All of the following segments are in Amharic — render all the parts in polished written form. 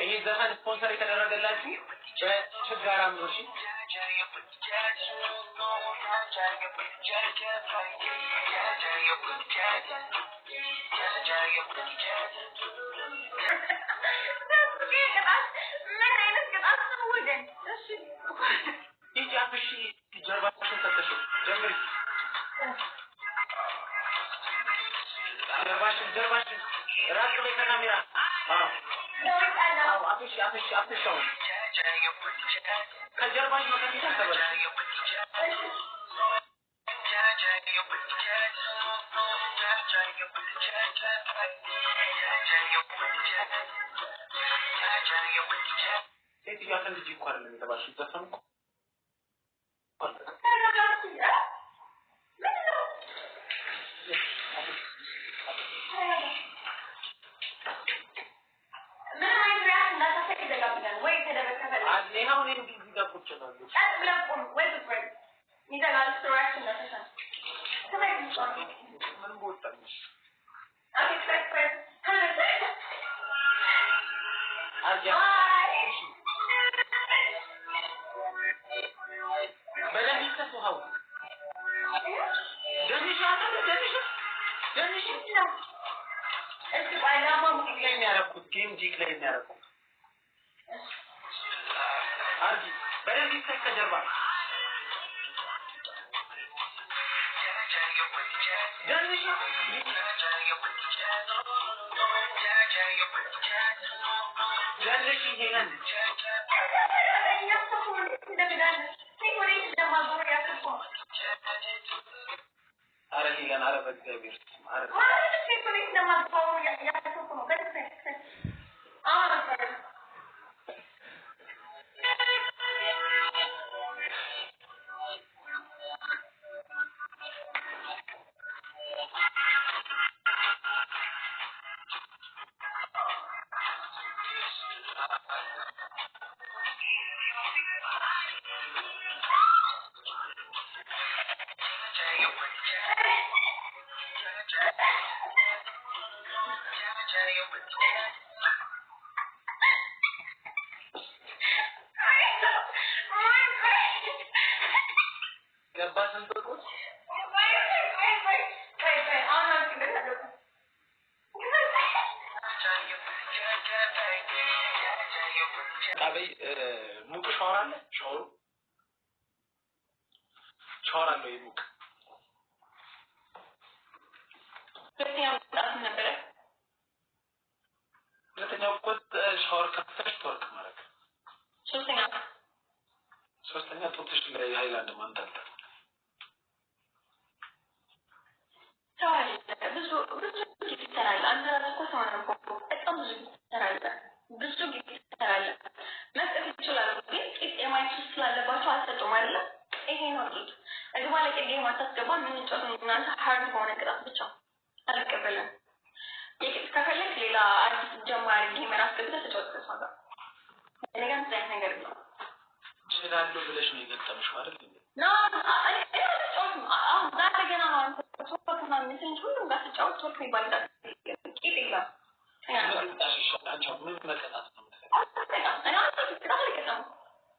ይሄ ዘፈን ስፖንሰር የተደረገላችሁ በችጋራም ነው። እሺ ምን አይነት ቅጣት ነው ወገን? እሺ ሂጂ አፍሺ፣ ጀርባሽን ሰተሽው ጀምሪ። ጀርባሽን ጀርባሽን ራቅ በይ ከካሜራ። አዎ አዎ፣ አፍሺ አፍሺ አፍሺ። አሁን ከጀርባሽ ነው፣ ከፊት አልተባልሽም። ሴትዮዋ ፈንድጂ እኮ አይደለም የተባልሽው፣ ዘፈኑ እኮ አለቀ። ምን አይነት reaction እንዳታሳይ ይዘጋብኛል ወይ ተደበቅ ከፈለግህ። እኔ አሁን እንዲህ እዚህ ጋር ቁጭ እላለሁ። ቀጥ ብለህ ቁም ወይ ቁጭ በል። ይዘጋል። እሱ reaction እንዳታሳይ። ምን በወጣልሽ? Okay, press, press. አርጊ። በደንብ ይፍሰስ ውሃው። ደንሽ አለ ደንሽ ደንሽ። እስኪ ቆይ ላሟሙቅ። ዲክ ላይ የሚያደርኩት game ዲክ ላይ የሚያደርኩት አርጊ። በደንብ ይፍሰስ ከጀርባ ደንሽ ደንሽ ይሄንን። አረ ሄለን፣ አረ በእግዚአብሔር ስም አረ። ገባ ስንጥቁት። ጣበይ ሙቅ ሻወር አለ። ሻወሩ ሻወር አለው የሙቅ። ሁለተኛው ቅጣት ነበረ። ሁለተኛው እኮ ሻወር ከፍተሽ twerk ማድረግ። ሶስተኛ? ሶስተኛ ጡትሽ ላይ ሃይላንድ ማንጠልጠል። ሰው አለ፣ ብዙ ብዙ gifter አለ። አንተ ራስህ እኮ ሰው ነህ እኮ። በጣም ብዙ gifter አለ። ብዙ gifter አለ። መስጠት ይችላሉ፣ ግን ቂጥ የማየት ሱስ ስላለባቸው አልሰጡም አይደለ? ይሄ ነው ቂጥ። እዚህ በኋላ ቂጥ game አታስገባ። የምንጫወት እናንተ hard በሆነ ቅጣት ብቻ አልቀበልም። የቂጥ ከፈለግ ሌላ አዲስ ጀማሪ gamer አስገብተህ ተጫወት ከእሷ ጋር። እኔ ጋር እንደዚህ አይነት ነገር የለም። እችላለሁ ብለሽ ነው የገጠምሽው አይደል? No፣ እኔ አልጫወትም። አሁን ዛሬ ገና ነው። አንተ twerk ምናምን እንጂ ሁሉም ጋር ስጫወት twerk የሚባል ቅጣት ቂጥ የለም። ምን ልቅጣሽ? እሺ፣ አንቺ አሁን ምን መቀጣት ነው የምትፈልጊው? አልቀጣም። እኔ አሁን ቅጣት አልቀጣም።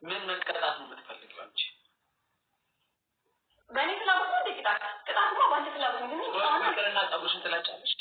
ምን መቀጣት ነው የምትፈልጊው አንቺ? በእኔ ፍላጎት ነው እንደ ቅጣት? ቅጣትማ በአንተ ፍላጎት ነው። ግን twerk ይቅርና ፀጉርሽን ትላጫለሽ?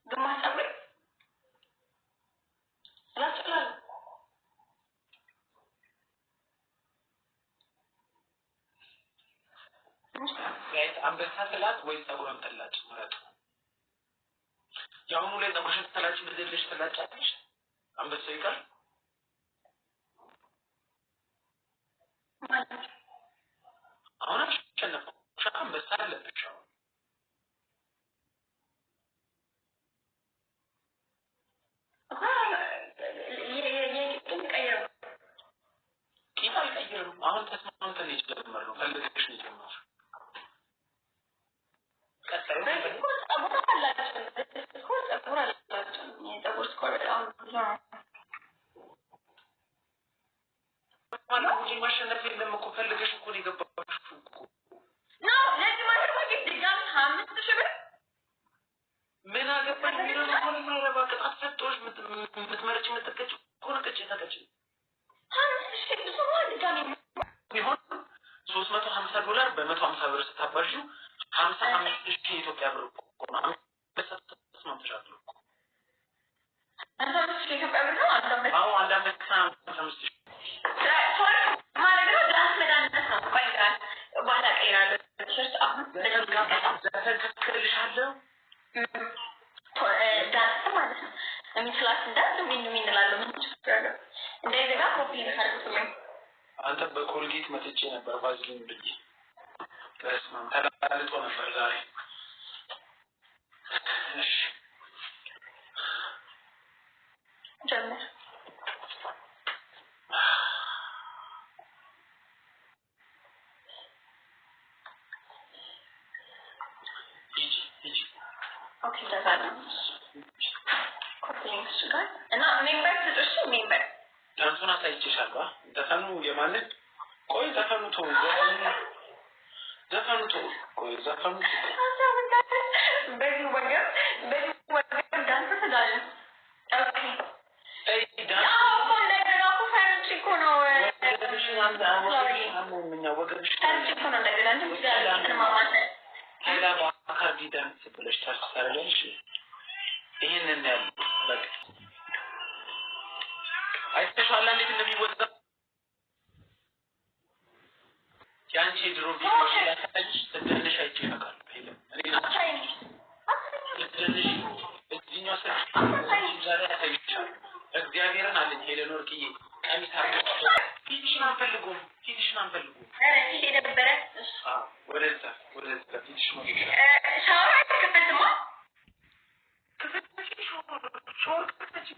ግማሽ ፀጉሬ እላጭላለሁ። Guys፣ አንበሳ ትላጥ ወይ ፀጉሯን ትላጭ ምረጡ። የአሁኑ ላይ ፀጉርሽን ትላጭ ብልልሽ ትላጫለሽ? አንበሳው ይቀር። ማለት? አሁን አሸነፍኩሽ። አንበሳ አለብሽ አሁን። እኮ የቂጡን ቀይረው። ቂጥ አልቀይርም። አሁን ተስማምተን የጀመርነው ፈልገሽ ነው የጀመርሽው። ቀጣዩ በፊት እኮ ፀጉር አላቸው። በፊት እኮ ፀጉር አላቸው። የፀጉር score በጣም ብዙ ነው። ማለት ማሸነፍ የለም እኮ፣ ፈልገሽ እኮ ነው የገባሽው እኮ። No፣ ለዚህ ማለት ድጋሚ 25,000 ብር። ምን አገባኝ? የሚለው የማይረባ ቅጣት ሰጠሁሽ። የምትመርጭ የምትቀጭ ከሆነ ቅጭ ተቀጭ። 5,000 ብዙ ነው። ድጋሚ ቢሆን $350 በ150 ብር ስታባዢው 55,000 የኢትዮጵያ ብር እኮ ነው። አንበሳ ተስማምተሻል እኮ። 55,000 የኢትዮጵያ ብር ነው። አንድ አንበሳ። አዎ፣ አንድ አንበሳ 55,000። Twerk ማድረግ ነው። ዳንስ መዳነስ ነው። ቆይ ዳንስ በኋላ እቀይራለሁ። ቲሸርት አሁን ዘፈን ዘፈን ከፍትልሻለሁ። ዳንስ ማለት ነው። የሚችላትን ዳንስ ሚን ሚን እላለሁ። ምን ችግር አለው? እንዳይዘጋ copy አድርጉልኝ። አንተ በኮልጌት መጥቼ ነበር ቫዝሊን ብዬ። በስመ አብ ተላልጦ ነበር ዛሬ። እሺ። ጀምር። ሂጂ ሂጂ። Okay፣ እንደዛ ነው። Copy link እሱ ጋር እና member ስጡ። እሺ member። ዳንሱን አሳይቼሻለሁ። አ? ዘፈኑ የማንን? ቆይ ዘፈኑ ተው፣ ዘፈኑ ዘፈኑ ተው፣ ቆይ ዘፈኑ ተው። በዚህ ወገብ ዳንስ ትዳለህ። Okay። አይ ዳንስ አዎ እኮ እንደገና እኮ ፈርቼ እኮ ነው። ወገብሽን አንተ ወገብሽን አሞኝ ወገብሽን ፈርቼ እኮ ነው እንደገና እንጂ እንማማለን። ሌላ ባካርዲ ዳንስ ብለሽ search ታደርጊያለሽ። ይሄንን ነው ያለው። በቃ አይተሽዋል እንዴት እንደሚወዛ። የአንቺ የድሮ ቪዲዮ ላሳይሽ። ስትደንሽ አይቼ አውቃለሁ። ሄለን እኔ ስትደንሽ እዚህኛው ስልክ ዛሬ አሳይሻለሁ። እግዚአብሔርን አለኝ ሄለን ወርቅዬ ቀሚስ አድርገሽ ፊትሽን አንፈልጉም፣ ፊትሽን አንፈልጉም። ኧረ ፊት የደበረ አዎ፣ ወደዛ ወደዛ ፊትሽ ነው ይሻላል። ሻወር አይከፈትማ። ክፈች፣ ሻወር ክፈች።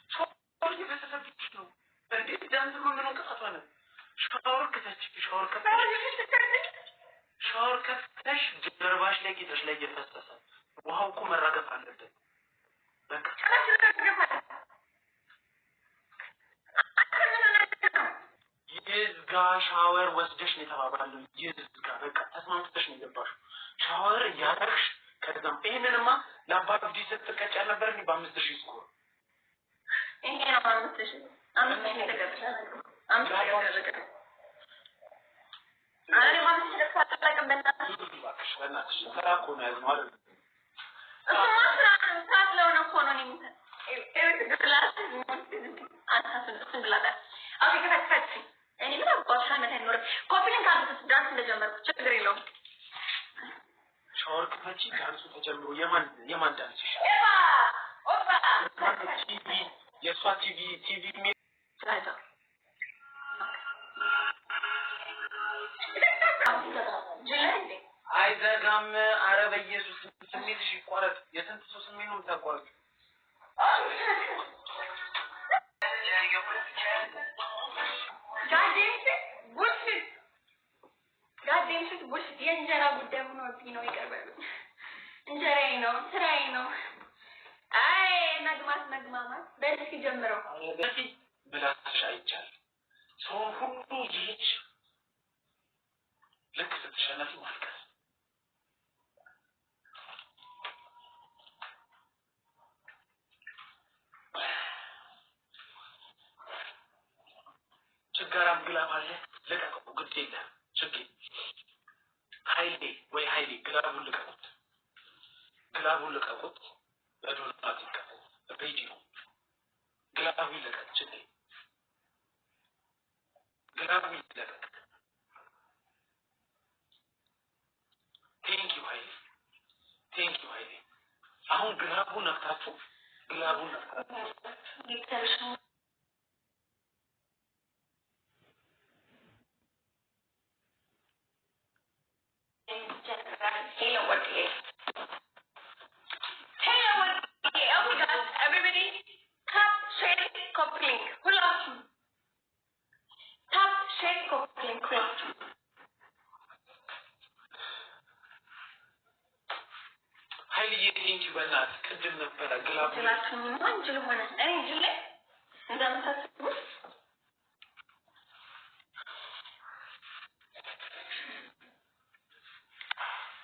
ሻወር እየፈሰሰብሽ ነው እንዴ? ዳንስ እኮ ምን እንቅፋት ሆነ? ሻወር ክፈች፣ ሻወር ከፍተሽ ሻወር ከፍተሽ ጀርባሽ ላይ ቂጥሽ ላይ እየፈሰሰ ውሃው እኮ መራገፍ አለበት። በቃ ጭራሽ ይረግፋል። አንተ ምን ሆነህ ነው? ይዝጋ። ሻወር ወስደሽ ነው የተባባልነው። ይዝጋ። በቃ ተስማምተሽ ነው የገባሽው። ሻወር እያደረግሽ ከዛም ይሄንንማ ለአባብዲ ስትቀጭ አልነበር እንዴ? በ5,000 score። ይሄ ነው 5,000 5,000 ተገብቻለሁ። 5,000 ተገብቻለሁ። ኧረ እኔም 5,000 ለብሼ አላውቅም። በእናትህ። እባክሽ በእናትሽ ስራ እኮ ነው ያዝነው አይደል? እሱማ ስራ ነው። ስራ ስለሆነ እኮ ነው። እኔ ግላስ ግላስ okay፣ ክፈት ክፈት። እኔ ምን አባቱ ዓመት አይኖርም። Copy link አድርጉት። ዳንስ እንደጀመርኩ ችግር የለውም። ሻወር ክፈቺ፣ ዳንሱ ተጀምሮ የማን ዳንስ ይሻላል? ኤባ ኦባ። ቲቪ የእሷ ቲቪ ቲቪ የሚል አይዘጋም። አረ በኢየሱስ ስሜትሽ ይቋረጥ። የስንት ሰው ስሜት ነው የምታቋርጪው? Goddamn shit bullshit, goddamn shit bullshit። የእንጀራ ጉዳይ ሆኖብኝ ነው። ይቅር በሉኝ። እንጀራዬ ነው፣ ስራዬ ነው። አይ መግማት መግማማት። በል እስኪ ጀምረው። በፊት ምላስሽ አይቻልም። ሰውን ሁሉ ይህች ልክ ስትሸነፊ ማልቀስ። ችጋራም glove አለ፣ ልቀቀው። ግድ የለም ችጌ ኃይሌ ወይ ኃይሌ glove ኡን ልቀቁት፣ Glove ኡን ልቀቁት። በዶናት ይከፈል ready ነው። Glove ኡ ይለቀቅ። ችጌ glove ኡ ይለቀቅ። Thank you ኃይሌ፣ thank you ኃይሌ። አሁን glove ኡን ነክታችሁ glove ኡን ነክታችሁ Hello, ወርቅዬ። Hello, ወርቅዬ። Okay, guys, everybody, tap, share, copy link. ሁላችሁም tap, share, copy link ሁላችሁም። ኃይልዬ thank you በእናትህ ቅድም ነበረ glove ኡ ጅላችሁኝማ እንጅል ሆነ። እኔ ጅል ነኝ እንደምታስቡት?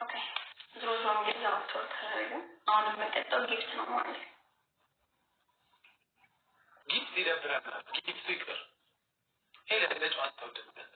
Okay፣ ዞሮ ዞሮ እንግዲህ ያው twerk አላደርግም። አሁን የምቀጣው gift ነው ማለት ነው። Gift ይደብረናል። Gift ኡ ይቅር። ሄለን ለጨዋታው ድምቀት።